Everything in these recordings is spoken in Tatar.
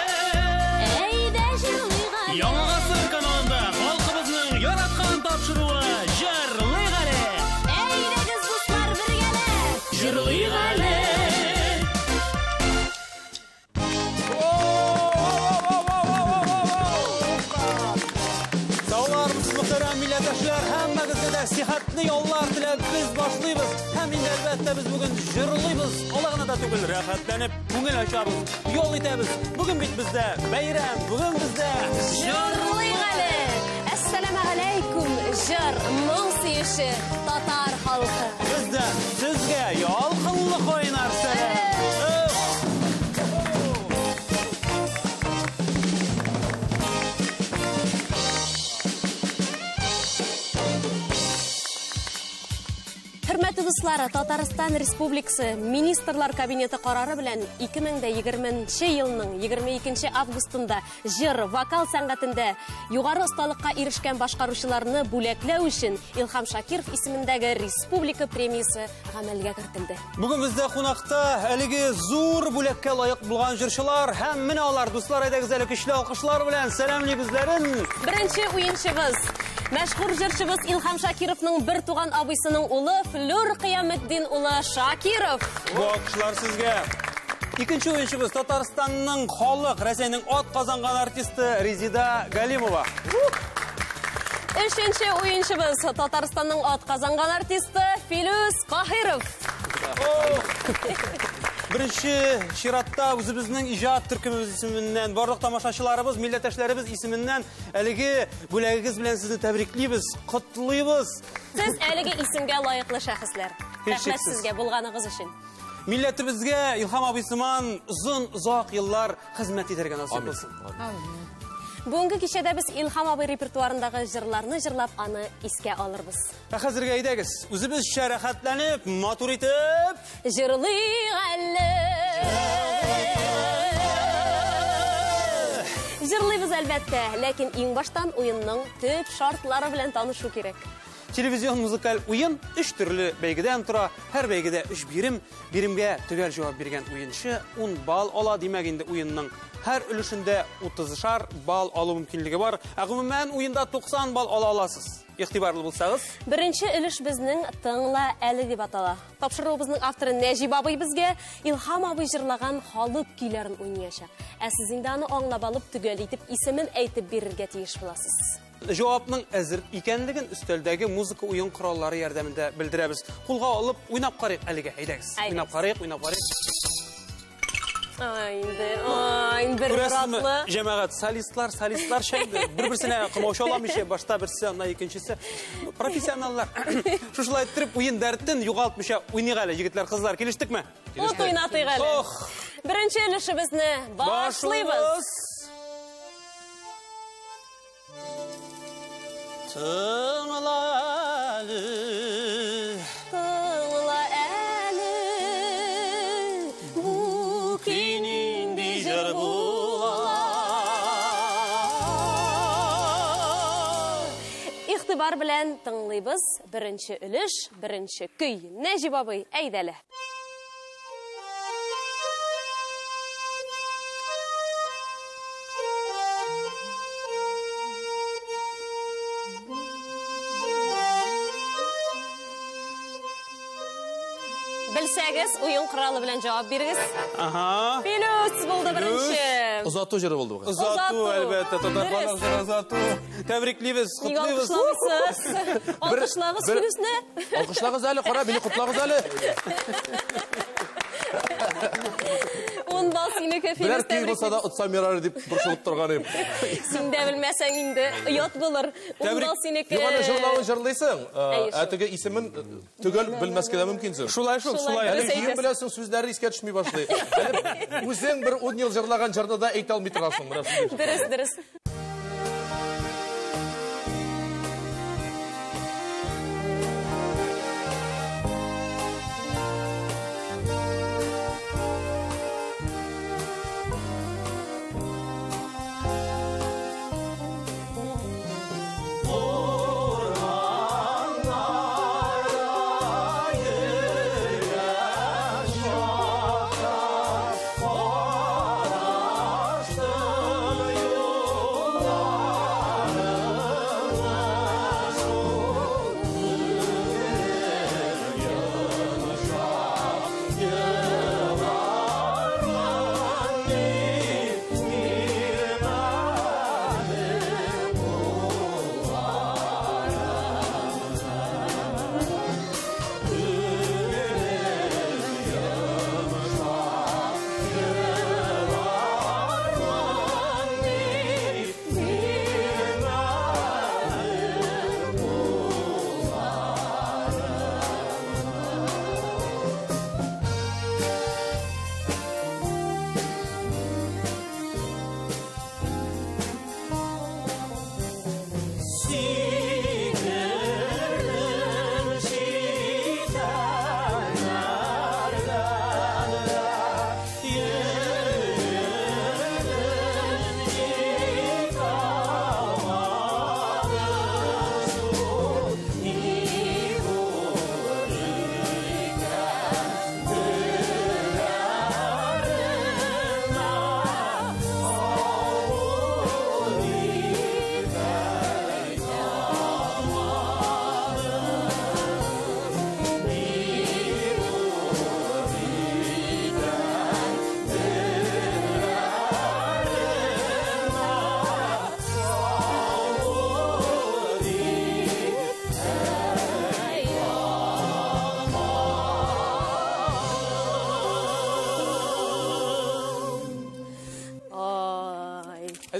Әйдә җырлыйк әле. Яңа гасыр каналында халкыбызның яраткан тапшыруы Җырлыйк әле. Әйдәгез, дуслар, бергәләп. Җырлыйк әле. Саулармысыз, мөхтәрәм милләттәшләр, һәммәгезгә дә сихәтле яллар теләп без башлыйбыз. Һәм инде әлбәттә без бүген җырлыйбыз. Алай гына да түгел, рәхәтләнеп күңел ачабыз, ял итәбез. Бүген бит бездә бәйрәм, бүген бездә Җырлыйк әле. Әссәламәгаләйкүм, җыр, моң сөюче татар халкы. Бездә сезгә ялкынлы кайнар сәлам. Хөрмәтле дуслар, Татарстан Республикасы Министрлар Кабинеты карары белән 2020 елның 22 августында җыр, вокал сәнгатендә югары осталыкка ирешкән башкаручыларны бүләкләү өчен Илһам Шакиров исемендәге республика премиясе гамәлгә кертелде. Бүген бездә кунакта әлеге зур бүләккә лаек булган җырчылар һәм менә алар, дуслар, әйдәгез әле көчле алкышлар белән сәламлибез үзләрен. Беренче уенчыбыз, мәшһүр җырчыбыз Илһам Шакировның бер туган абыйсының улы Флүр Кыяметдин улы Шакиров. Бу алкышлар сезгә. Икенче уенчыбыз Татарстанның халык, Рәсәйнең ат казанган артисты Резеда Галимова. Өченче уенчыбыз Татарстанның ат казанган артисты Филүс Каһиров. Беренче чиратта үзебезнең иҗат төркемебез исеменнән, барлык тамашачыларыбыз, милләттәшләребез исеменнән әлеге бүләгегез белән сезне тәбриклибез, котлыйбыз. Сез әлеге исемгә лаеклы шәхесләр. Рәхмәт Һичшиксез. сезгә булганыгыз өчен. Милләтебезгә Илһам абый сыман озын озак еллар хезмәт итәргә насыйп булсын. Бүгенге кичәдә без Илһам абый репертуарындагы җырларны җырлап аны искә алырбыз. Ә хәзергә әйдәгез, үзебезчә рәхәтләнеп, матур итеп Җырлыйк әле. Җырлыйбыз әлбәттә, ләкин иң баштан уенның төп шартлары белән танышу кирәк. Телевизион музыкаль уен өч төрле бәйгедән тора. Һәр бәйгедә өч бирем. Биремгә төгәл җавап биргән уенчы 10 балл ала. Димәк, инде уенның һәр өлешендә 30-шар балл алу мөмкинлеге бар. Ә гомумән уенда 90 балл ала аласыз. Игътибарлы булсагыз. Беренче өлеш безнең Тыңла әле дип атала. Тапшыруыбызның авторы Нәҗип абый безгә Илһам абый җырлаган халык көйләрен уйнаячак. Ә сез инде аны аңлап алып, төгәл итеп исемен әйтеп бирергә тиеш буласыз. Җавапның әзер икәнлеген өстәлдәге музыка уен кораллары ярдәмендә белдерәбез. Кулга алып уйнап карыйк әлегә, әйдәгез. Әйдәгез. Уйнап карыйк, уйнап карыйк. Ай, инде, ай, бер Күрәсезме, ратлы. җәмәгать, солистлар, солистлар шәйде. Бер-берсенә комачауламыйча, башта берсе, аннан икенчесе. Профессионаллар. Шушылай иттереп уен дәртен югалтмыйча уйныйк әле, егетләр, кызлар, килештекме? Ут уйнатыйк әле. Ох! Беренче өлешебезне башлыйбыз. Башлыйбыз. Тыңла әле. Тыңла әле. Бу көй нинди җыр була? Игътибар белән тыңлыйбыз. Беренче өлеш, беренче көй. Нәҗип абый, әйдә әле. Белсәгез, уен коралы белән җавап бирегез. Ага. Филүс булды беренче. Озату җыры булды бу. Озату, Озату. әлбәттә, татар Дөрес. халык җыры озату. Тәбриклибез, Нигә котлыйбыз. алкышламыйсыз? Алкышлагыз Филүсне. Алкышлагыз әле, кара, мине котлагыз әле. 10 балл синеке, Филүс, Берәр көй булса да тәбриклибез. отсам ярар дип борчылып торган идем. Син дә белмәсәң инде, оят булыр. 10 Тәбрик. балл синеке. Юк, аны җырлавын җырлыйсың, Әйе, ә теге исемен төгәл белмәскә дә мөмкинсең. Шулай шул, Шулай, шулай. Әле дөрес көен әйтәсең. беләсең, сүзләре искә төшми башлый. Әле үзең бер 10 ел җырлаган җырны да әйтә алмый торасың, менә шундый. Дөрес, дөрес. Урманнарда йөргән чакта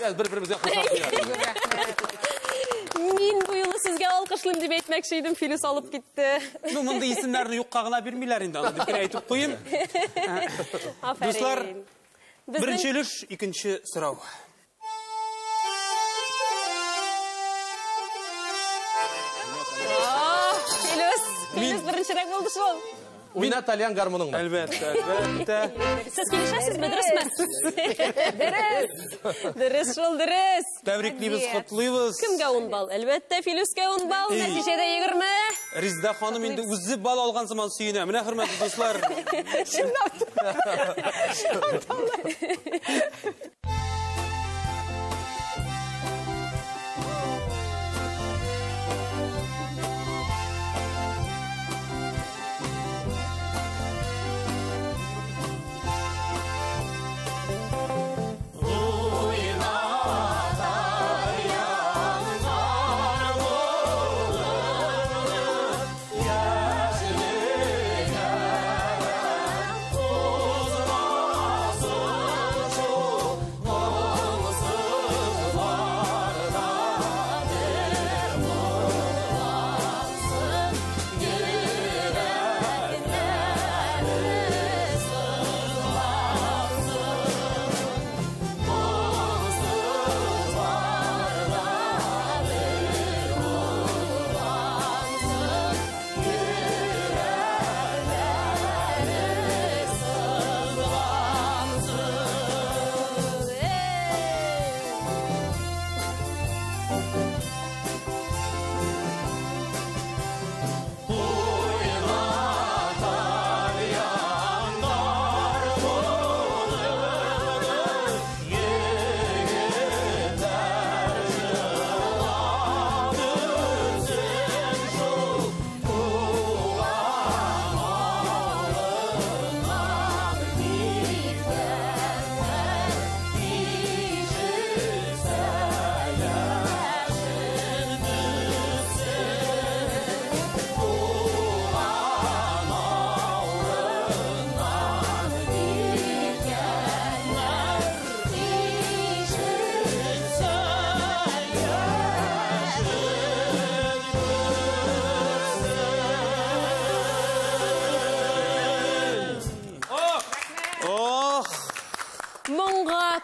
Әйдә, бер-беребезгә кушап куялык. Мин бу юлы сезгә алкышлыйм дип әйтмәкче идем, Филүс алып китте. Ну, мондый исемнәрне юкка гына бирмиләр инде, аны дип кенә әйтеп куйыйм. Афәрин. Дуслар, Безнең беренче өлеш, икенче сорау. Филүс, Филүс беренчерәк булды шул. Уйна тальян гармуныңны. Әлбәттә, әлбәттә. Сез килешәсезме, дөресме? Дөрес. Дөрес шул, дөрес. Тәбриклибез, котлыйбыз. Кемгә 10 балл? Әлбәттә, Филүскә 10 балл. Нәтиҗәдә 20. Резда ханым инде үзе балл алган сыман сөенә. Менә, хөрмәтле дуслар. Чынлап та.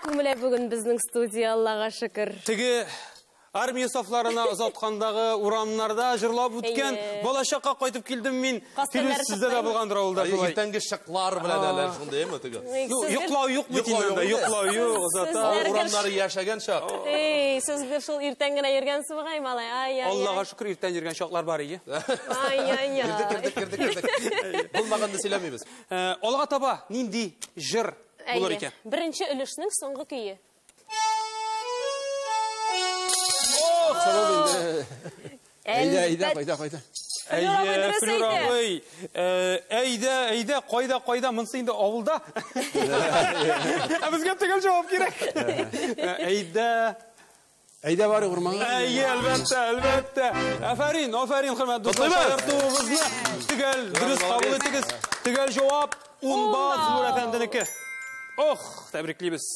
Күмелә бүген безнең студия, Аллага шөкер. Теге армия сафларына озаткандагы урамнарда җырлап үткән балачакка кайтып килдем мин. Филүс, сездә дә булгандыр авылда шулай. Иртәнге чыклар белән әле шундыймы теге? Йоклау юк бит инде, йоклау юк, озата. Авыл урамнары яшәгән чак. Эй, сез гел шул иртән генә йөргәнсез бугай, малай. Ай, ай. Аллага шөкер, иртән йөргән чаклар бар иде. Ай, ай, ай. Кердек, кердек, кердек, кердек. Булмаганны сөйләмибез. Алга таба нинди җыр булыр икән? Беренче өлешнең соңгы көе. Әйдә, әйдә, кайда, кайда. Әйе, Флюр абый. Әйдә, әйдә, кайда, кайда, монысы инде авылда. Ә безгә төгәл җавап кирәк. Әйдә. Әйдә барыйк урманга. Әйе, әлбәттә, әлбәттә. Афәрин, афәрин, хөрмәтле дуслар. Шаяртуыбызны төгәл, дөрес кабул итегез. Төгәл җавап 10 балл Флюр әфәнденеке. Ох, тәбриклибез.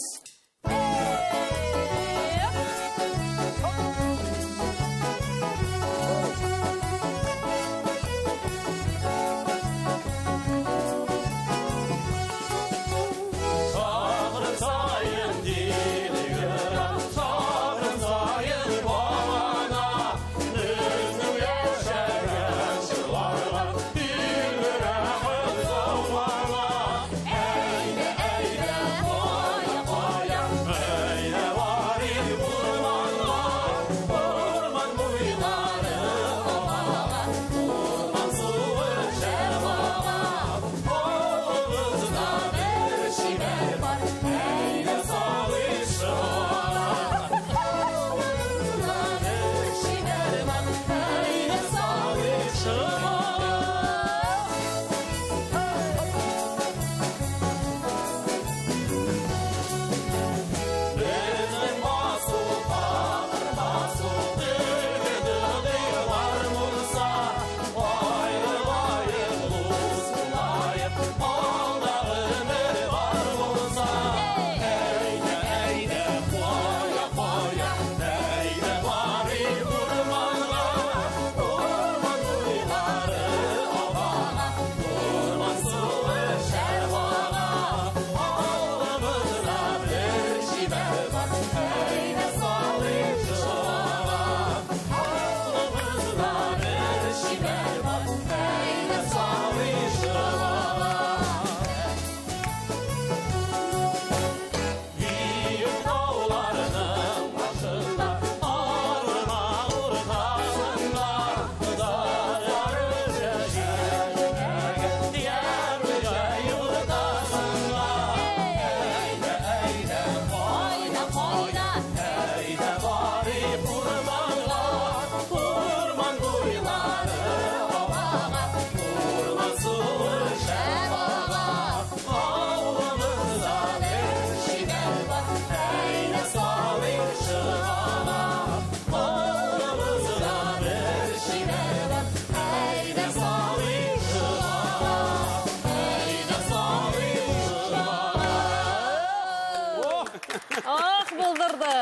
булдырды.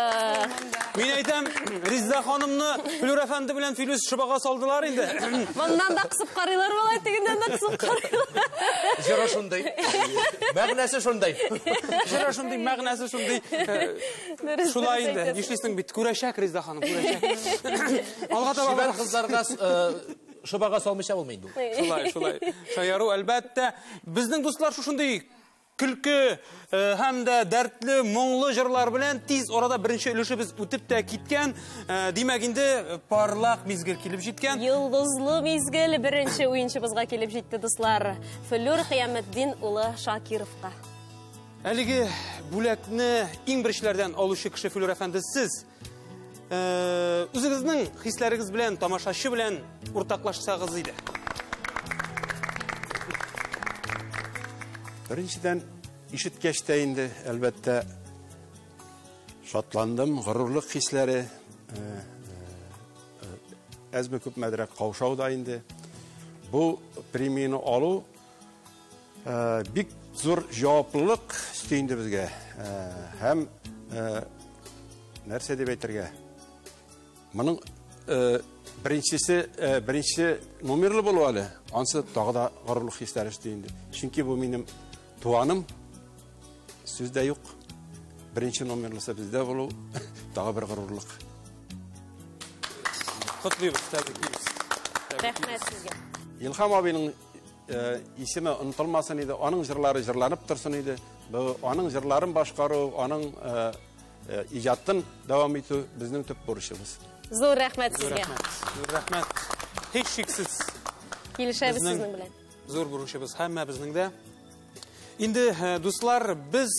Мин әйтәм, Резеда ханымны Флюр әфәнде белән Филүс шобага салдылар инде. Моннан да кысып карыйлар болай, тегеннән дә кысып карыйлар. Җыры шундый. Мәгънәсе шундый. Җыры шундый, мәгънәсе шундый. Шулай инде. Нишлисең бит? Күрәчәк Резеда ханым, күрәчәк. Алга таба Чибәр кызларга шобага салмыйча булмый инде ул. Шулай, шулай. Шаяру, әлбәттә. Безнең дуслар шушындый көлке һәм дә дәртле, моңлы җырлар белән тиз арада беренче өлешебез үтеп тә киткән. Димәк инде парлак мизгел килеп җиткән. Йолдызлы мизгел беренче уенчыбызга килеп җитте, дуслар. Флюр Кыяметдин улы Шакировка. Әлеге бүләкне иң беренчеләрдән алучы кеше Флюр әфәнде сез. Үзегезнең хисләрегез белән, тамашачы белән уртаклашсагыз иде. Беренчедән, ишеткәч тә инде, әлбәттә, шатландым, горурлык хисләре, әзме күпмәдерәк каушау да инде. Бу премияне алу бик зур җаваплылык өсти инде безгә. Һәм нәрсә дип әйтергә? Моның беренче номерлы булу әле, ансы тагы да горурлык хисләре өсти инде. Чөнки бу минем туганым, сүз дә юк. Беренче номерлысы бездә булу тагы бер горурлык. Котлыйбыз, тәбриклибез. Рәхмәт сезгә. Илһам абыйның исеме онытылмасын иде, аның җырлары җырланып торсын иде. Бу аның җырларын башкару, аның иҗатын дәвам итү безнең төп бурычыбыз. Зур рәхмәт сезгә. Зур рәхмәт. Һич шиксез. Килешәбез сезнең белән. Зур бурычыбыз һәммәбезнең дә. Инде, дуслар, без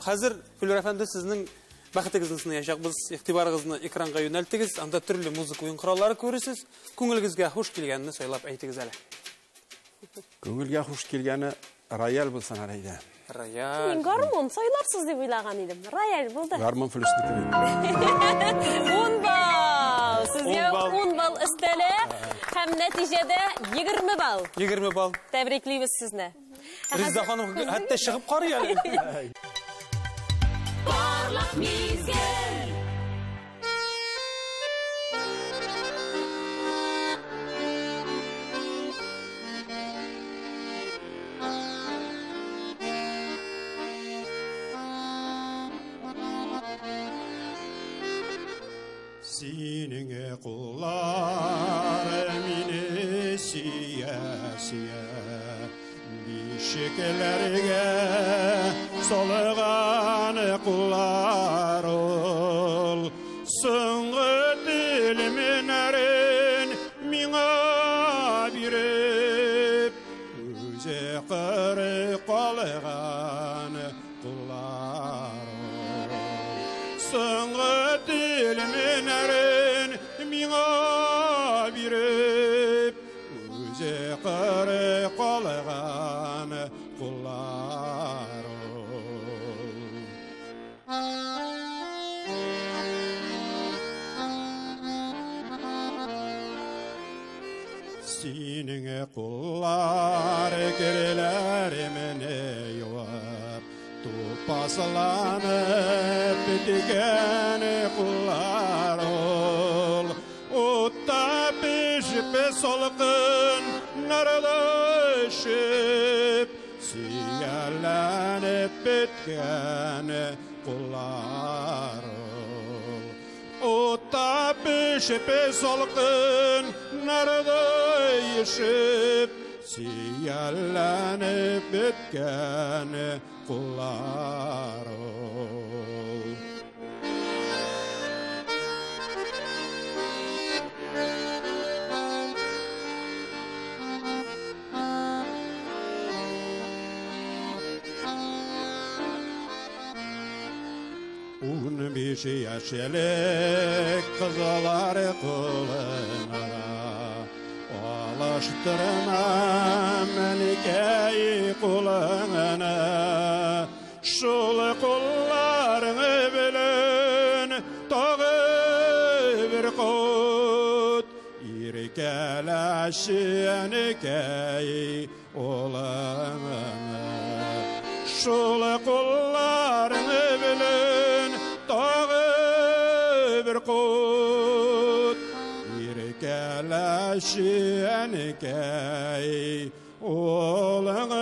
хәзер Флюр әфәнде сезнең бәхетегезне сынаячакбыз. Игътибарыгызны экранга юнәлтегез. Анда төрле музыка уен кораллары күрерсез. Күңелегезгә хуш килгәнне сайлап әйтегез әле. Күңелгә хуш килгәне рояль булсын әле әйдә. Рояль. Мин гармун сайларсыз дип уйлаган идем. Рояль булды. Гармун Флюснеке бит. 10 балл. Сезгә 10 балл. 10 балл өстәлә һәм нәтиҗәдә 20 балл. 20 балл. Тәбриклибез сезне. Резеда ханым хәтта чыгып карый әле. Парлак мизгел. Синең куллар мине сөя-сөя, бишекләргә салган куллар ул. Соңгы телемнәрен миңа биреп, үзе кырып калган куллар ул. Соңгы телемнәрен миңа биреп, үзе кырып калган куллар ул. Синең куллар керләремне юып, тупасланып беткән куллар ул. Утта пешеп салкын нарда өшеп, сөялләнеп беткән куллар ул. Утта пешеп салкын нарда өшеп, сөялләнеп беткән куллар ул. 15 яшьлек кызлар кулына алыштырмам әнкәй кулыңны. Шул кулларың белән тагы бер кат иркәләшә әнкәй улыңны. Шул кулларың белән бөркут. Иркәләши әнкәй улыңны.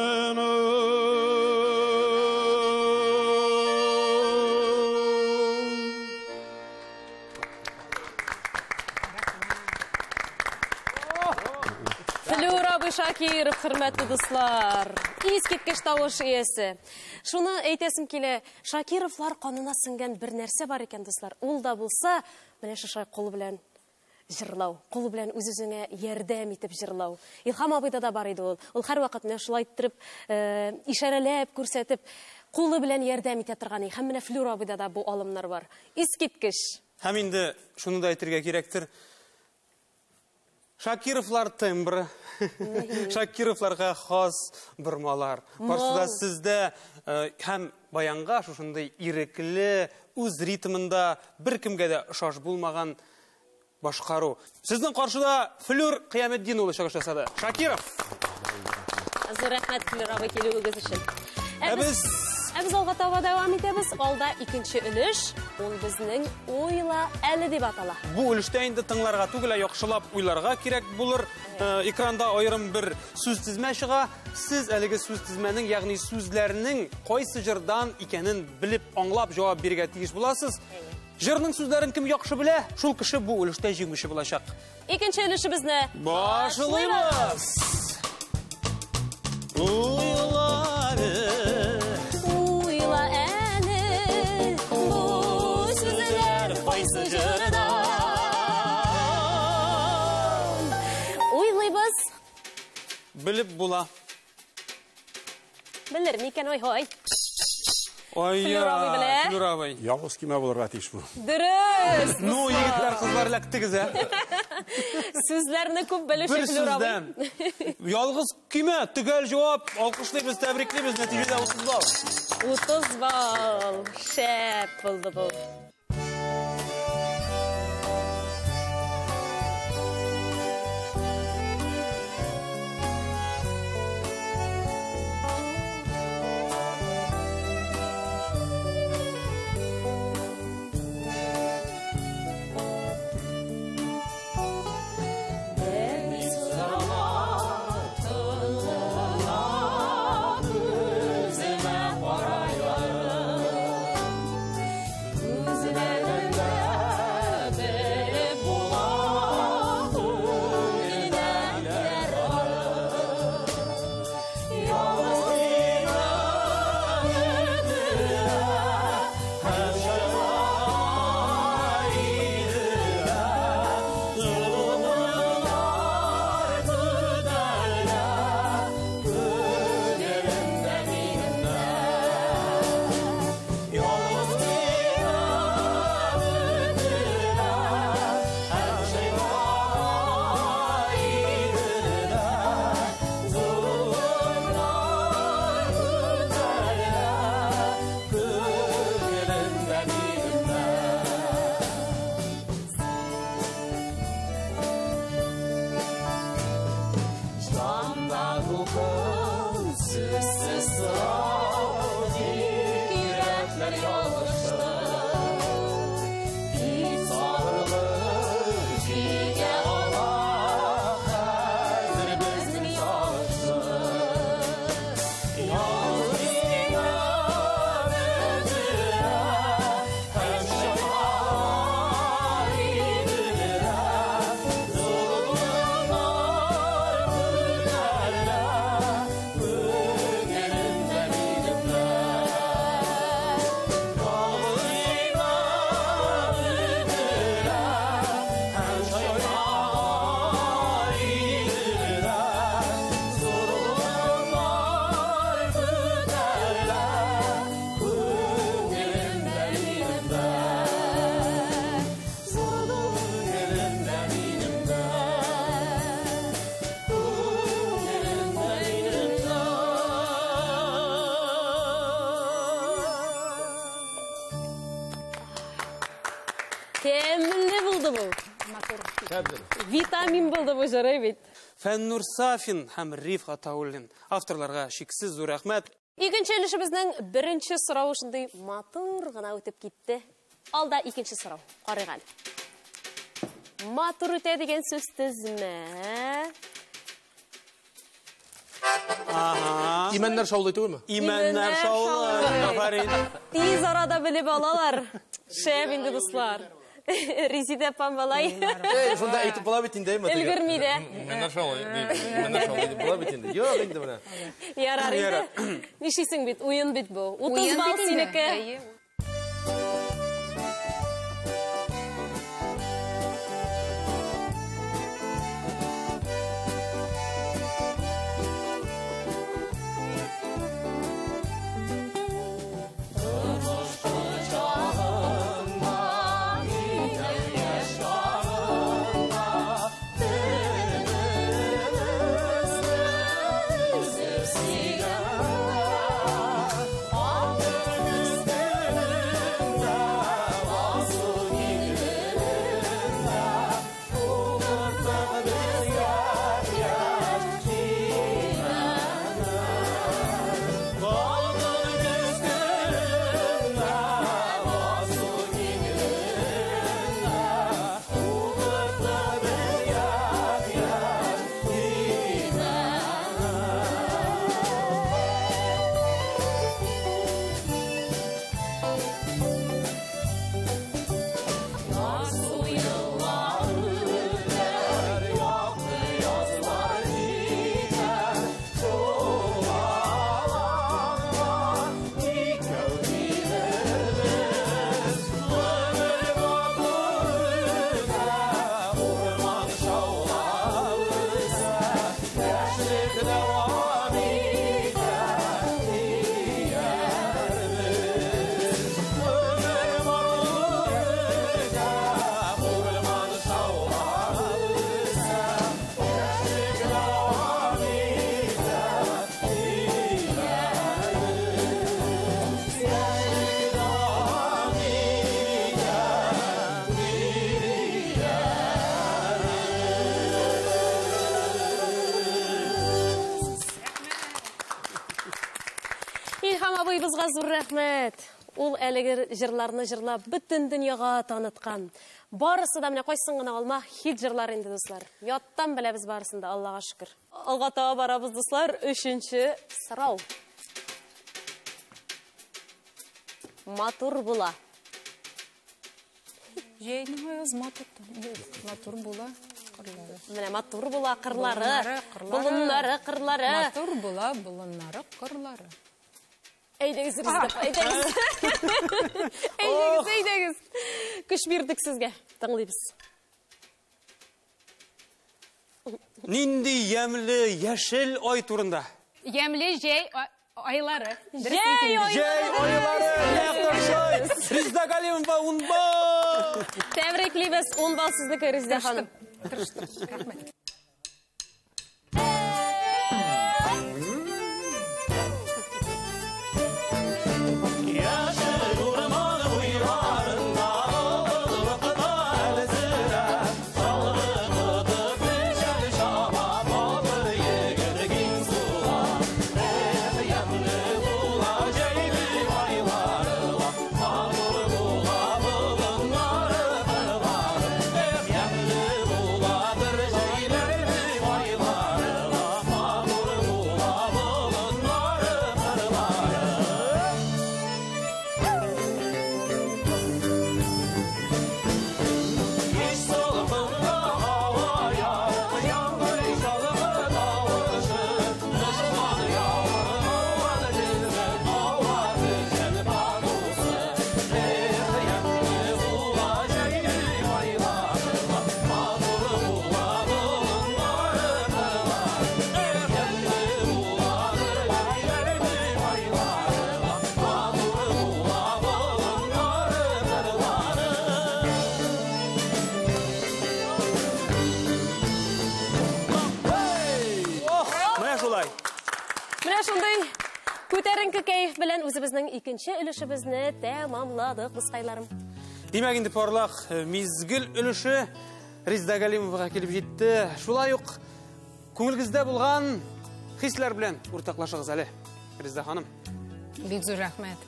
Флюр абый Шакиров, хөрмәтле дуслар, искиткеч тавыш иясе. Шуны әйтәсем килә, Шакировлар канына сеңгән бер нәрсә бар икән, дуслар. Ул да булса, менә шушылай кул белән җырлау, кул белән үз-үзеңә ярдәм итеп җырлау. Илһам абыйда да бар иде ул. Ул һәрвакыт менә шулай иттереп, ишарәләп, күрсәтеп, кулы белән ярдәм итә торган. Һәм менә Флюр абыйда да бу алымнар бар. Искиткеч. Һәм инде шуны да әйтергә кирәктер. Шакировлар тембры, Шакировларга хас бормалар. Барсы да сездә һәм баянга шушындый ирекле, үз ритмында бер кемгә дә ошаш булмаган башкару. Сезнең каршыда Флюр Кыяметдин улы чыгыш ясады. Шакиров. Зур рәхмәт, Флюр абый, килүегез өчен. Ә без Ә без алга таба дәвам итәбез. Алда икенче өлеш, ул безнең Уйла әле дип атала. Бу өлештә инде тыңларга түгел, ә яхшылап уйларга кирәк булыр. Экранда аерым бер сүз тезмә чыга. Сез әлеге сүз тезмәнең, ягъни сүзләрнең кайсы җырдан икәнен белеп, аңлап җавап бирергә тиеш буласыз. Җырның сүзләрен кем яхшы белә, шул кеше бу өлештә җиңүче булачак. Икенче өлешебезне башлыйбыз. Уйла әле, уйла әле, бу сүзләр кайсы җырдан? Уйлыйбыз. Белеп була. Белер микән, ой-ой. Ой, Флюр абый белә. Флюр абый. Ялгыз кимә булырга тиеш бу. Дөрес. Ну, егетләр, кызлар эләктегез, ә? Сүзләрне күп белүче Бер Флюр абый. сүздән. Ялгыз кимә, төгәл җавап. Алкышлыйбыз, тәбриклибез. Нәтиҗәдә 30 балл. 30 балл. Шәп булды бу. Тәмле булды бу. Витамин булды бу җыры бит. Фәннур Сафин һәм Риф Гатауллин авторларга шиксез зур рәхмәт. Икенче өлешебезнең беренче соравы шундый матур гына үтеп китте. Алда икенче сорау. Карыйк әле. Матур үтә дигән сүз тезмә. Ага. Имәннәр шаулый түгелме? Имәннәр шаулый. Афәрин. Тиз арада белеп алалар. Шәп инде, дуслар. Резидә апам балай. Эй, шунда әйтеп була бит инде, әйме? Өлгерми дә. Имәннәр шаулый, имәннәр шаулый дип була бит инде. Юк инде менә. Ярар инде. Нишлисең бит, уен бит бу. 30 балл синеке. Абыйбызга зур рәхмәт. Ул әлеге җырларны җырлап бөтен дөньяга таныткан. Барысы да менә кайсын гына алма хит җырлар инде, дуслар. Яттан беләбез барысын да, Аллага шөкер. Алга таба барабыз, дуслар. Өченче сорау. Матур була. Җәйнең аяз матур. Матур була кырлары. Менә матур була кырлары. Болыннары, кырлары. Матур була болыннары, кырлары. Әйдәгез, Резидә, әйдәгез. Әйдәгез, әйдәгез. Көч бирдек сезгә. Тыңлыйбыз. Нинди ямьле яшел ай турында? Ямьле җәй айлары. Җәй айлары. Нәкъ шулай. Резидә Галимова 10 балл. Тәбриклибез, 10 балл сезнеке, Резидә ханым. Тырыштым. Рәхмәт. Күтәренке кәеф белән үзебезнең икенче өлешебезне тәмамладык, дускайларым. Димәк, инде парлак мизгел өлеше Резидә Галимовага килеп җитте. Шулай ук күңелегездә булган хисләр белән уртаклашыгыз әле, Резидә ханым. Бик зур рәхмәт.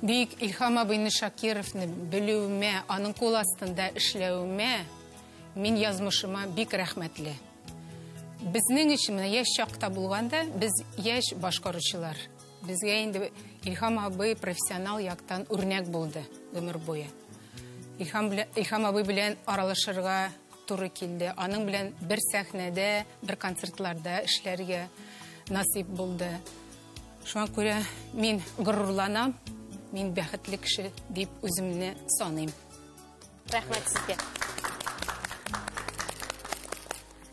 Бөек Илһам абыйны Шакировны белүемә, аның кул астында эшләвемә мин язмышыма бик рәхмәтле. Безнең өчен менә яшь чакта булганда, без яшь башкаручылар. Безгә инде Илһам абый профессионал яктан үрнәк булды гомер буе. Илһам белән, Илһам абый белән аралашырга туры килде. Аның белән бер сәхнәдә, бер концертларда эшләргә насыйп булды. Шуңа күрә мин горурланам, мин бәхетле кеше дип үземне саныйм. Рәхмәт сезгә.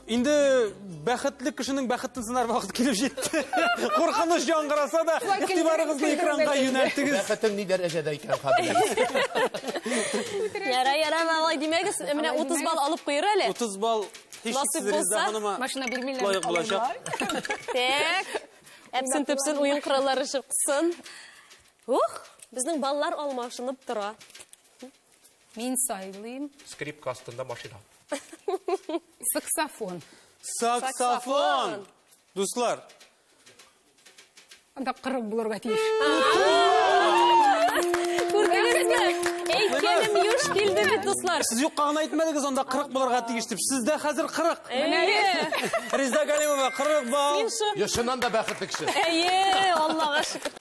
Инде бәхетле кешенең бәхетен сынар вакыт килеп җитте. Куркыныч яңгыраса да, игътибарыгызны экранга юнәлтегез. Бәхетең ни дәрәҗәдә икән хәзер? Яра, яра, алай димәгез. Менә 30 балл алып куер әле. 30 балл һичшиксез Резеда ханыма Машина бирмиләр. лаек булачак. Так. Әпсен төпсен уен кораллары чыксын. Ух, безнең баллар алмашынып тора. Мин сайлыйм. Скрипка астында машина. Саксофон. Саксофон. Дуслар. Анда 40 булырга тиеш. Күрдегезме? Әйткәнем юш килде бит, дуслар. Сез юкка гына әйтмәдегез, анда 40 булырга тиеш дип. Сездә хәзер 40. Әйе. Резеда Галимова 40 балл. Я чыннан да бәхетле кеше. Әйе, Аллага шөкер.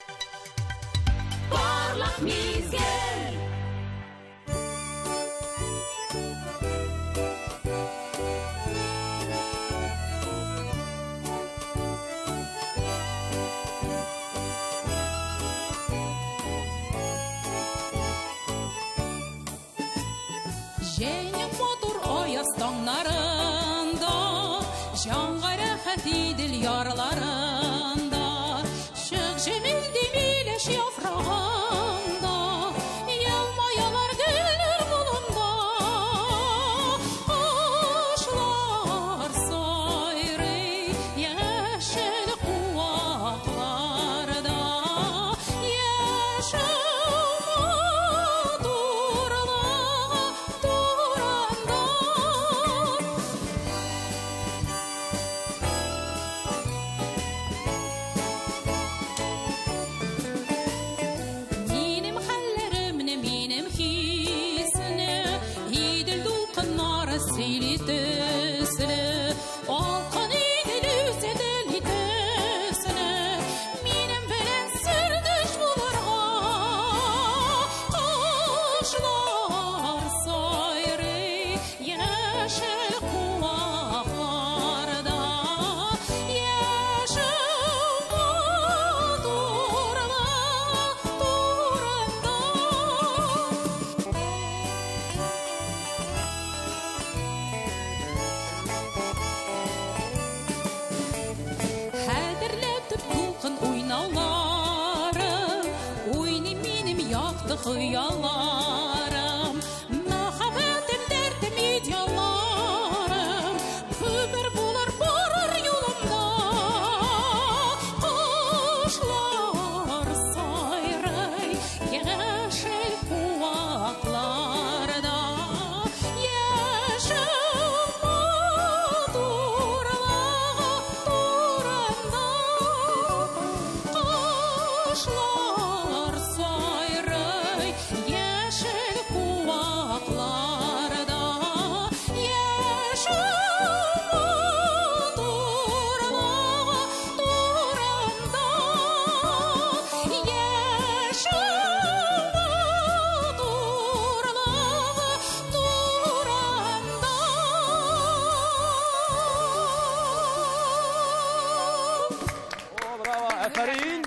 Парлак мизгел. Җәйнең матур аяз таңнарында, җанга рәхәт Идел ярларында, чык җемелди миләш яфрагында, елмаялар гөлләр болында. Кошлар сайрый яшел куакларда, яшәү матурлыгы турында. Минем хәлләремне, минем хисне, Идел дулкыннары сөйли төсле, Алкын Идел үзе тели төсле, минем белән сердәш булырга. Кошлар сайрый яшел куакларда, яшәү матурлыгы турында. Хәтерләтеп дулкын уйнаулары, уйный минем якты хыялларым. Мәхәббәтем, дәртем, идеалларым, күпер булыр барыр юлымда. Кошлар сайрый яшел куакларда, яшәү матурлыгы турында. Кошлар сайрый яшел куакларда, яшәү матурлыгы турында. Яшәү матурлыгы турында. О, браво, афәрин.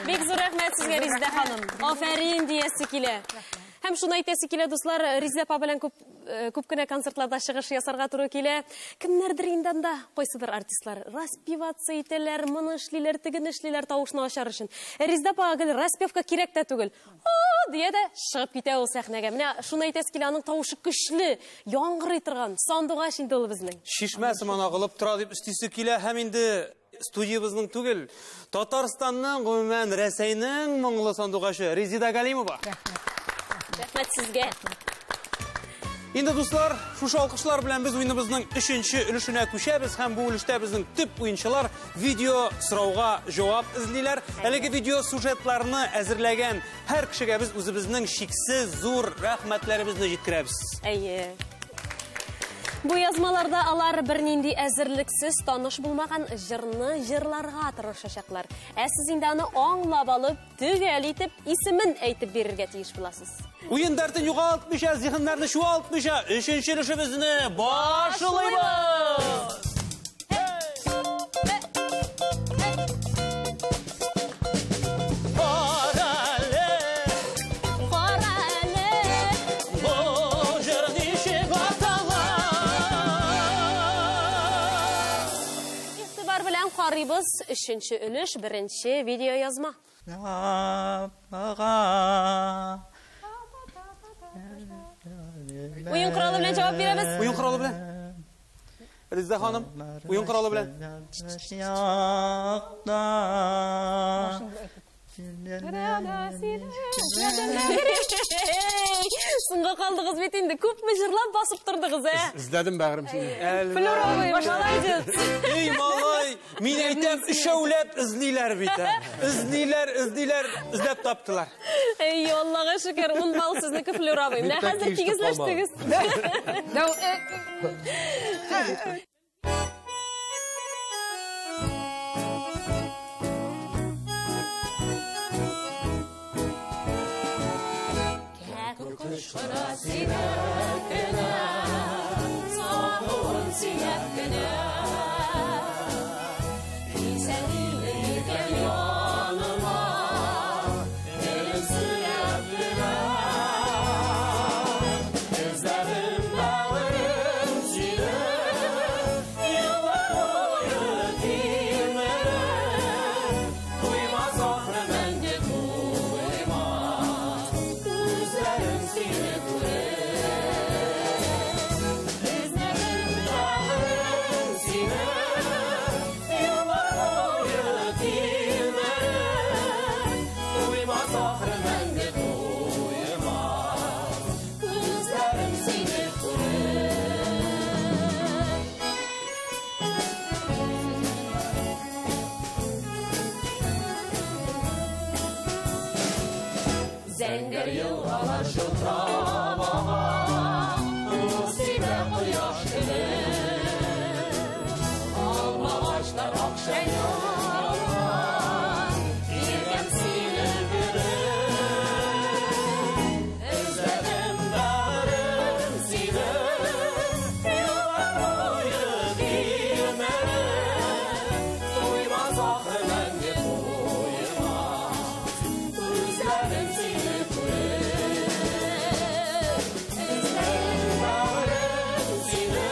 Бик зур рәхмәт сезгә, Резеда ханым. Афәрин диясе килә. Һәм шуны әйтәсе килә, дуслар, Резеда апа белән күп күп кенә концертларда чыгыш ясарга туры килә. Кемнәрдер инде анда, кайсыдыр артистлар распеваться итәләр, моны эшлиләр, тегене эшлиләр тавышны ачар өчен. Резеда апага гел распевка кирәк тә түгел. О, дия дә чыгып китә ул сәхнәгә. Менә шуны әйтәсе килә, аның тавышы көчле, яңгырый торган сандугач инде ул безнең. Чишмә сыман агылып тора дип өстисе килә һәм инде студиябезнең түгел, Татарстанның, гомумән, Рәсәйнең моңлы сандугачы Резеда Галимова. Рәхмәт сезгә. Инде, дуслар, шушы алкышлар белән без уеныбызның 3нче өлешенә күчәбез һәм бу өлештә безнең төп уенчылар видео сорауга җавап эзлиләр. Әлеге видео сюжетларны әзерләгән һәр кешегә без үзебезнең чиксез зур рәхмәтләребезне җиткерәбез. Әйе. Бу язмаларда алар бернинди әзерлексез таныш булмаган җырны җырларга тырышачаклар. Ә сез инде аны аңлап алып, төгәл итеп исемен әйтеп бирергә тиеш буласыз. Уен дәртен югалтмыйча, зиһеннәрне чуалтмыйча, 3нче өлешебезне башлыйбыз. Карыйбыз 3нче өлеш, 1нче видео язма. Уен коралы белән җавап бирәбез. Уен коралы белән. Резеда ханым, уен коралы белән. Соңга калдыгыз бит инде. Күпме җырлап басып тордыгыз, ә? Эзләдем бәгырем сине. Флюровый, молодец. Эй, малай, мин әйтәм, өчәүләп эзлиләр бит, ә. Эзлиләр, эзлиләр, эзләп таптылар. Эй, Аллага шөкер, 10 балл сезнеке, Флюровый. Менә хәзер тигезләштегез. Кышкыра сирәк кенә, сагуын сөйләп кенә. Килсәң иркәм яныма, телем сөйләп кенә. Эзләрем бәгырем сине, еллар буе тилмереп. Туймас ахры мәңге туймас, күзләрем сине. Зәңгәр елгалар шылтырап ага, Нур кояш кебек. Алмагачлар акча яуган, иркәм синең кебек. Эзләдем бәгырем сине, еллар буе тилмереп. Туймас ахры мәңге туймас, күзләрем сине күреп. Эзләдем бәгырем сине,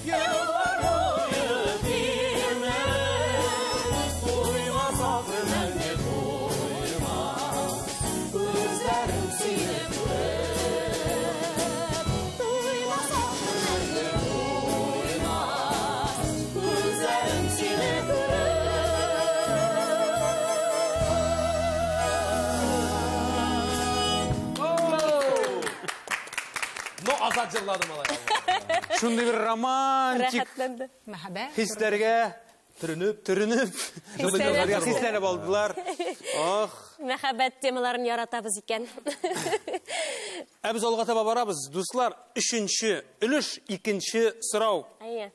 еллар буе тилмереп. Туймас ахры мәңге туймас, күзләрем сине күреп. Туймас ахры мәңге туймас, күзләрем сине күреп. Но Азат җырлады, малай. Шундый бер романтик Рәхәтләнде. Мәхәббәт. хисләргә Төренеп, төренеп, Хисләнеп. хисләнеп алдылар. Ох. Мәхәббәт темаларын яратабыз икән. Ә без алга таба барабыз. Дуслар, 3нче өлеш, 2нче сорау. Әйе.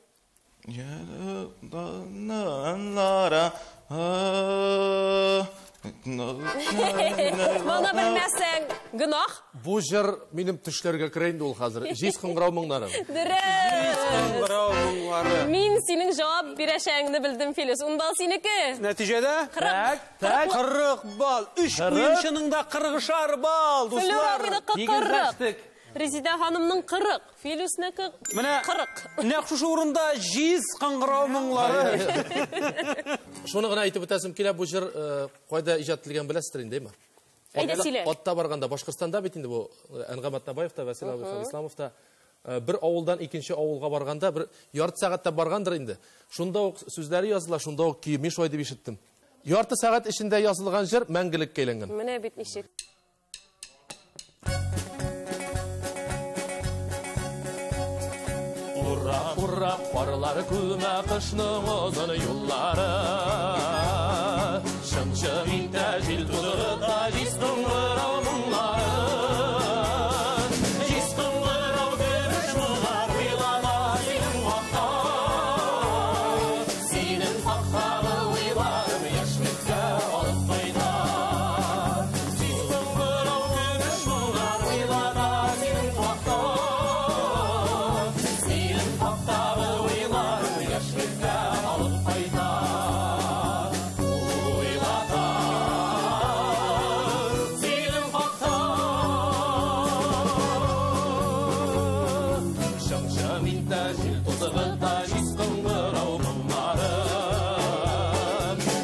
Моны белмәсәң, гөнаһ. Бу җыр минем төшләргә керә инде ул хәзер. Җиз кыңгырау моңнары. Дөрес. Кыңгырау моңнары. Мин синең җавап бирәчәгеңне белдем, Филүс. 10 балл синеке. Нәтиҗәдә 40. 40 балл. 3 уенчының да 40-шар балл, дуслар. Флюровыйныкы 40. Резеда ханымның 40, Филүснеке 40. Нәкъ шушы урында җиз кыңгырау моңлары. Шуны гына әйтеп үтәсем килә, бу җыр кайда иҗат ителгән беләсездер инде, әйме? Әйдә сөйлә. Атта барганда Башкортстанда бит инде бу Әнгам Атнабаев та, Вәсил абый Исламов та бер авылдан икенче авылга барганда бер ярты сәгатьтә баргандыр инде. Шунда ук сүзләре языла, шунда ук көе. Мин шулай дип ишеттем. Ярты сәгать эчендә язылган җыр мәңгелеккә әйләнгән. Менә бит ничек. Урап карлар күмә кышның озын юллары. Чың-чың итә җил тузгыта җиз кыңгырау моңнары. Җиз кыңгырау көмеш моңнар уйлана синең хакта. Синең хактагы уйларым яшьлеккә алып кайта. Җиз кыңгырау көмеш моңнар уйлана синең хакта. Синең хактагы уйларым яшьлеккә алып кайта. Уйлата синең хакта. Чың-чың итә җил тузгыта җиз кыңгырау моңнары.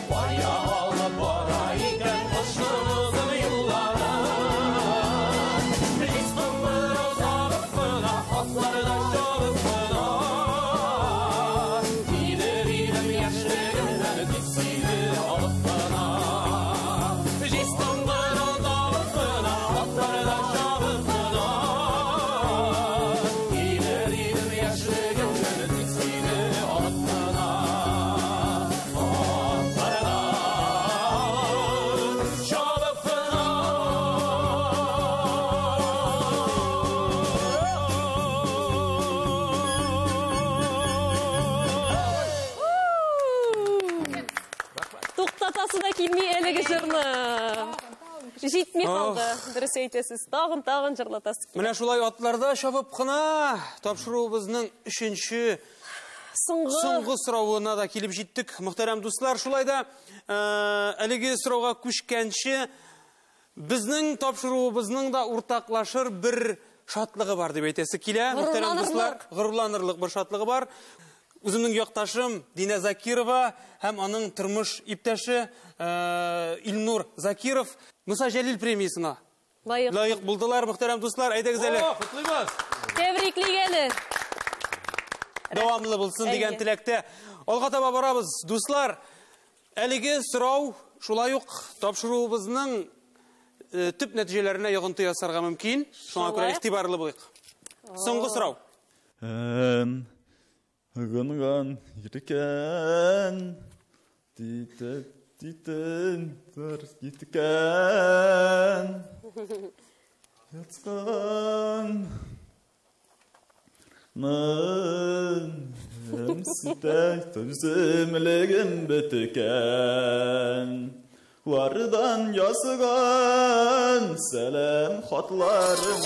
Кая алып бара икән кышның озын юллары. Җиз кыңгырау табып кына, атларда чабып кына. Килер идем яшьлегемнән тик сине алып кына. Җиз кыңгырау табып кына, атларда чабып кына. Килер идем яшьлегемнән тик сине алып кына. Атларда чабып кына. Туктатасы да килми әлеге җырны. Җитми калды. Дөрес әйтәсез. Тагын-тагын җырлатасы килә. Менә шулай атларда чабып кына тапшыруыбызның өченче Соңгы соңгы соравына да килеп җиттек. Мөхтәрәм дуслар, шулай да әлеге сорауга күчкәнче безнең тапшыруыбызның да уртаклашыр бер шатлыгы бар дип әйтәсе килә. Мөхтәрәм дуслар, горурланырлык бер шатлыгы бар. Үземнең якташым Динә Закирова һәм аның тормыш иптәше Илнур Закиров Муса Җәлил премиясенә лаек. лаек булдылар. Мөхтәрәм дуслар, әйдәгез әле. О, котлыйбыз! Тәбриклик әле. Дәвамлы булсын дигән Әйе. теләктә. Алга таба барабыз. Дуслар, әлеге сорау шулай ук тапшыруыбызның төп нәтиҗәләренә йогынты ясарга мөмкин. Шуңа күрә Шулай. игътибарлы булыйк. Соңгы сорау. Гынган йөркән, титеп титен тыр киткән. Яткан Мын Ситә түземлегем беткән. Вардан язган сәлам хатларым.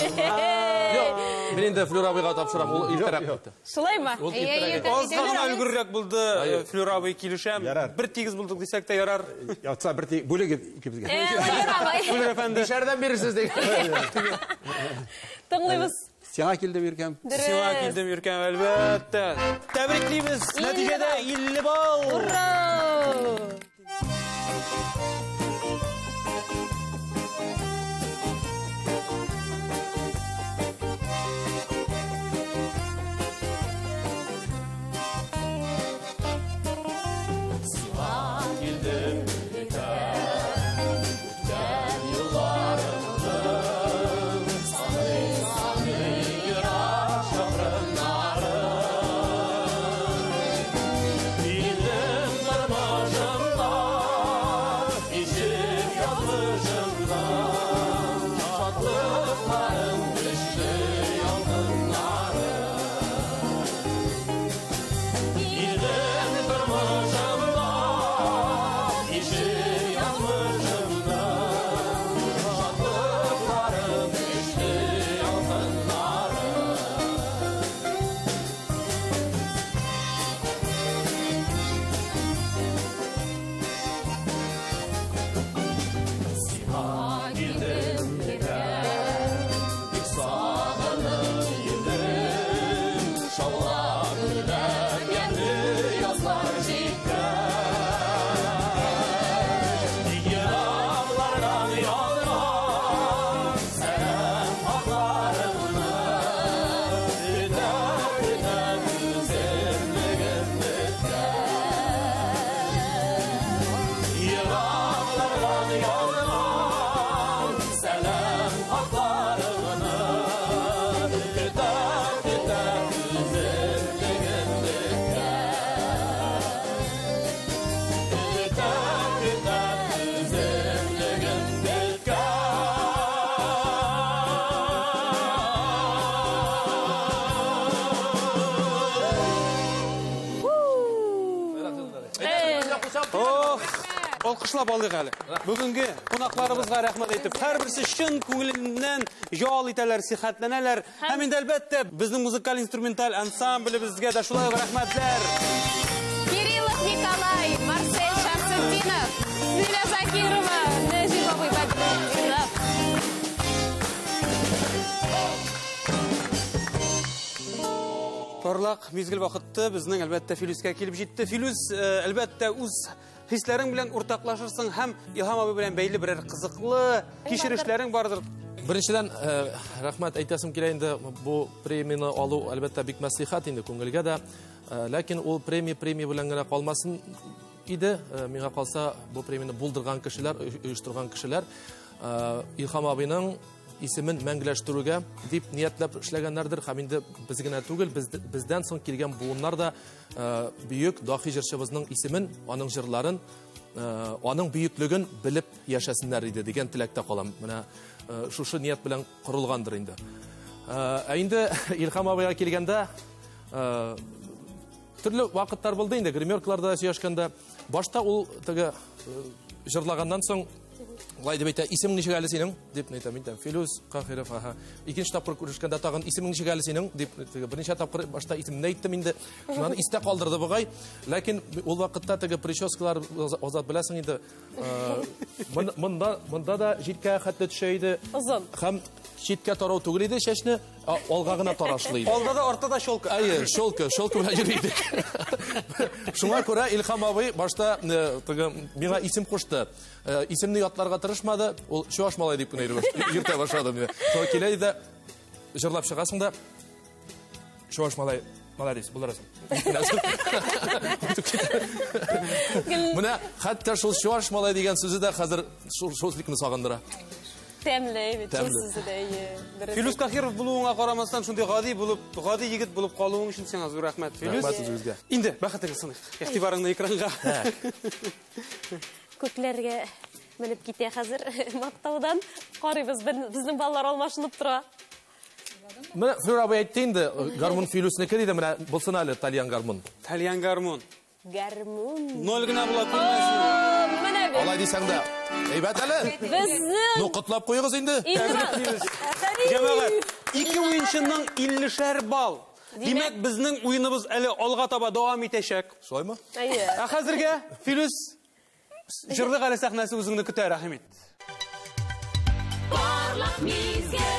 Юк, мин инде Флюр абыйга тапшырам, ул иртәрәк китте. Шулаймы? Ул иртәрәк китте. Аз гына өлгеррәк булды, Әйе. Флюр абый, килешәм. Ярар. Бер тигез булдык дисәк тә ярар. Ятса бер тик бүлегез икебезгә. Флюр абый. Флюр әфәнде. Бишәрдән бирерсез дигән. Тыңлыйбыз. Сиңа килдем, Иркәм. Сиңа килдем, Иркәм, әлбәттә. Тәбриклибез. Нәтиҗәдә 50 балл. Ура! Килдем, Иркәм, үткән елларымның саный-саный ерак чакрымнарын. Килдем тормышымның Алкышлап алыйк әле. Бүгенге кунакларыбызга рәхмәт әйтеп, һәрберсе чын күңеленнән ял итәләр, сихәтләнәләр. Һәм инде әлбәттә, безнең музыкаль инструменталь ансамблебезгә дә шулай ук рәхмәтләр. Кириллов Николай, Марсель Шамсутдинов, Зиля Закирова, Нәҗип абый Бәдретдинов. Парлак мизгел вакытты безнең әлбәттә Филүскә килеп җитте. Филүс, әлбәттә, үз хисләрең белән уртаклашырсың һәм Илһам абый белән бәйле берәр кызыклы кичерешләрең бардыр. Беренчедән, рәхмәт әйтәсем килә инде, бу премияне алу әлбәттә бик мәслихәт инде күңелгә дә. Ләкин ул премия премия белән генә калмасын иде. Миңа калса, бу премияне булдырган кешеләр, оештырган кешеләр Илһам абыйның исемен мәңгеләштерүгә дип ниятләп эшләгәннәрдер. Һәм инде без генә түгел, бездән соң килгән буыннар да бөек дахи җырчыбызның исемен, аның җырларын, аның бөеклеген белеп яшәсеннәр иде дигән теләктә калам. Менә шушы ният белән корылгандыр инде. Ә инде Илһам абыйга килгәндә, төрле вакытлар булды инде, гримеркаларда сөйләшкәндә. Башта ул теге җырлаганнан соң Лай дип әйтә, исемең ничек әле синең? Дип әйтә, мин әйтәм, Филүс Каһиров, аһа. Икенче тапкыр күрешкәндә тагын исемең ничек әле синең? Дип, теге берничә тапкыр башта исемне әйттем инде. Шуннан истә калдырды бугай. Ләкин ул вакытта теге прическалар, Азат беләсең инде, монда да җилкә хәтле төшә иде. Озын. Һәм читкә тарау түгел иде чәчне, алга гына тарашлы иде. Алда да, артта да щелка. Әйе, щелка, щелка белән йөри идек. Шуңа күрә Илһам абый башта теге миңа исем кушты. Исемне ятларга тырышмады, ул чуаш малай дип кенә йөртә башлады мине. Шуңа килә иде, җырлап чыгасың да, чуаш малай, молодец, булырсың. Менә хәтта шул чуаш малай дигән сүзе дә хәзер шул сүзне сагындыра. Тәмле бит, шул сүзе дә, әйе. Филүс Каһиров булуыңа карамастан, шундый гади булып, гади егет булып калуың өчен сиңа зур рәхмәт, Филүс. Рәхмәт үзегезгә. Инде бәхетегез сыныйк. Игътибарыңны экранга. Күкләргә менеп китә хәзер мактаудан. Карыйбыз, безнең балалар алмашынып тора. Менә Флюр абый әйтте инде, гармун Филүснеке диде, менә булсын әле тальян гармун. Тальян гармун. Гармун. Ноль генә була күрмәсен. Менә бит. Алай дисәң дә, әйбәт әле. Безнең Ну, котлап куегыз инде. Җәмәгать, ике уенчының 50-шәр балл. Димәк, безнең уеныбыз әле алга таба дәвам итәчәк. Шулаймы? Әйе. Ә хәзергә Филүс җырлык әле сәхнәсе үзеңне көтә, рәхим ит. Парлак мизгел.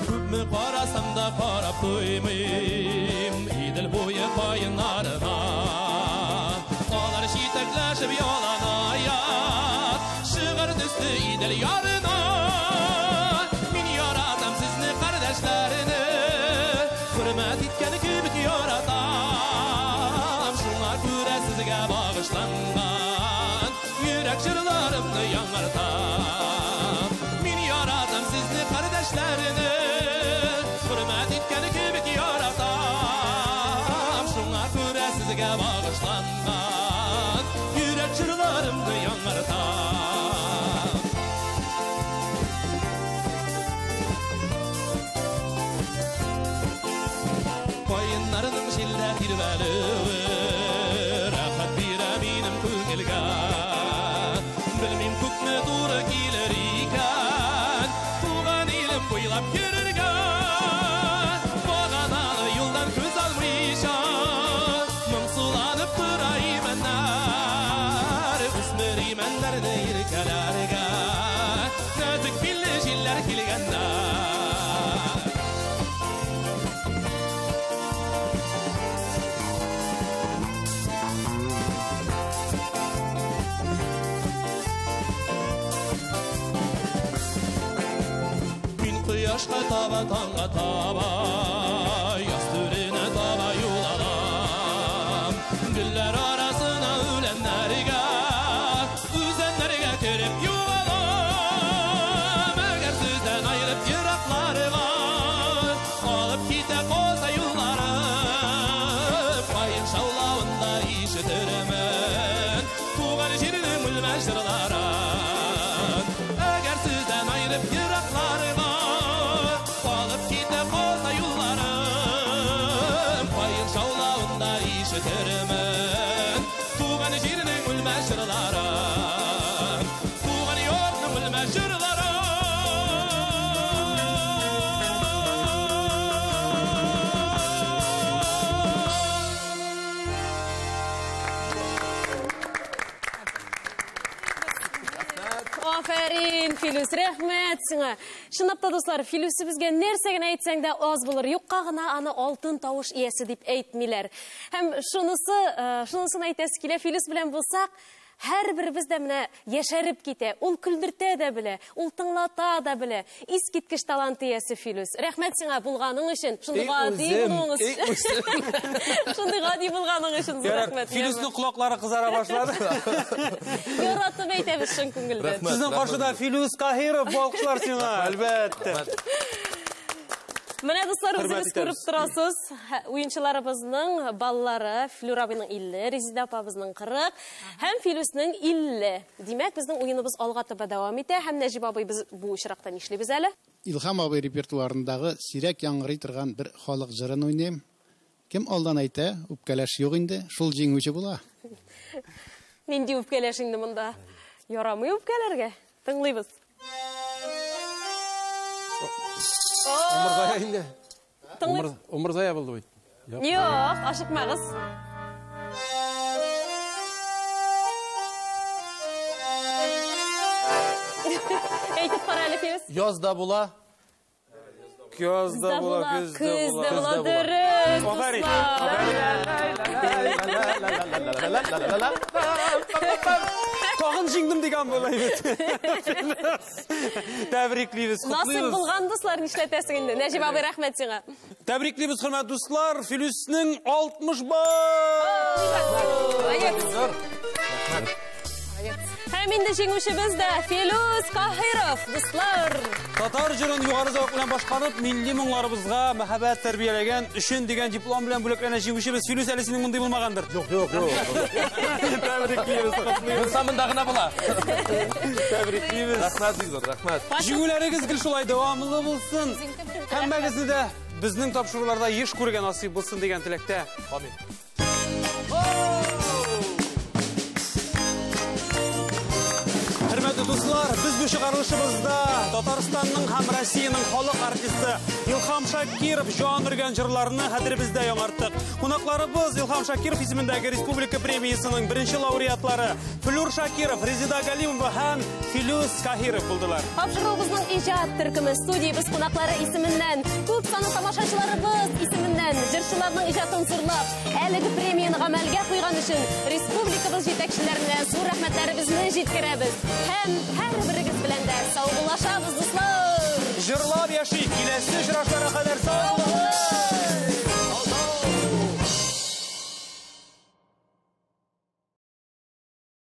Күпме карасам да карап туймыйм, Идел буе каеннарына. Алар җитәкләшеп яланаяк, чыгар төсле Идел ярына. Мин яратам сезне, кардәшләрне, хөрмәт иткән кебек яратам. Шуңа күрә сезгә багышланган йөрәк җырларымны яңартам. Мин яратам сезне, кардәшләрне, хөрмәт иткән кебек яратам. Шуңа күрә сезгә багышланган йөрәк җырларымны яңартам. Каеннарның җилдә тирбәлүе рәхәт бирә минем күңелгә. Белмим күпме туры килер икән, туган илем буйлап йөрергә. Баганалы юлдан күз алмыйча, моңсуланып тора имәннәр. Үсмер имәннәрне иркәләргә, нәзек билле җилләр килгәндә. Мин кояшка таба, таңга таба, яз түренә таба юл алам. Гөлләр арасына, үләннәргә, үзәннәргә кереп югалам. Әгәр сездән аерып еракларга, алып китә калса юлларым. Каен шаулавында ишетермен туган җирнең үлмәс җырларын. Әгәр сездән айырып еракларга алып китә калса юлларым, каен шаулавында ишетермен туган җирнең үлмә җырларын, туган йортның үлмә җырларын. Афәрин, Филүс, рәхмәт сиңа. Чынлап та, дуслар, Филүсебезгә нәрсә генә әйтсәң дә аз булыр. Юкка гына аны алтын тавыш иясе дип әйтмиләр. Һәм шунысын әйтәсе килә, Филүс белән булсак, һәрберебез дә менә яшәреп китә. Ул көлдертә дә белә, ул тыңлата да белә. Искиткеч талант иясе Филүс. Рәхмәт сиңа булганың өчен, шундый гади булуың өчен. Шундый гади булганың өчен зур рәхмәт. Филүснең колаклары кызара башлады. Яратып әйтәбез чын күңелдән. Сезнең каршыда Филүс Каһиров, бу алкышлар сиңа, әлбәттә. Менә, дуслар, үзегез күреп торасыз. Уенчыларыбызның баллары Флюр абыйның 50, Резеда апабызның 40 һәм Филүснең 50. Димәк, безнең уеныбыз алга таба дәвам итә һәм Нәҗип абый, без бу очракта нишлибез әле? Илһам абый репертуарындагы сирәк яңгырый торган бер халык җырын уйныйм. Кем алдан әйтә, үпкәләш юк инде, шул җиңүче була. Нинди үпкәләш инде монда? Ярамый үпкәләргә. Тыңлыйбыз. Умырзая инде. Умырзая булды бит. Юк, ашыкмагыз. Әйтеп кара әле, Филүс. Язда була. Көз дә була, көз дә була. Дөрес, Афәрин. дуслар. Тагын җиңдем дигән була бит. Тәбриклибез, Насыйп котлыйбыз. булган, дуслар, нишләтәсең инде? Нәҗип абый, рәхмәт сиңа. Тәбриклибез, хөрмәтле дуслар, Филүснең 60 балл. Һәм инде җиңүчебез дә Филүс Каһиров, дуслар. Татар җырын югары зәвык белән башкарып, милли моңларыбызга мәхәббәт тәрбияләгән өчен дигән диплом белән бүләкләнә җиңүчебез Филүс, әле синең мондый булмагандыр. Юк, юк, юк. Тәбриклибез, котлыйбыз. Булса монда гына була. Тәбриклибез. Рәхмәт, бик зур, рәхмәт. Җиңүләрегез гел шулай дәвамлы булсын. Һәммәгезне дә безнең тапшыруларда еш күрергә насыйп булсын дигән теләктә. Амин. Хөрмәтле дуслар, без бу чыгарылышыбызда Татарстанның һәм Россиянең халык артисты Илһам Шакиров җан өргән җырларны хәтеребездә яңарттык. Кунакларыбыз Илһам Шакиров исемендәге республика премиясының беренче лауреатлары Флюр Шакиров, Резеда Галимова һәм Филүс Каһиров булдылар. Тапшыруыбызның иҗат төркеме студиябез кунаклары исеменнән, күп санлы тамашачыларыбыз исеменнән җырчыларның иҗатын зурлап, әлеге премияне гамәлгә куйган өчен республикабыз җитәкчеләренә зур рәхмәтләребезне җиткерәбез. Һәм һәрберегез белән дә саубуллашабыз, дуслар. Җырлап яшик, киләсе очрашуларга кадәр сау булыгыз.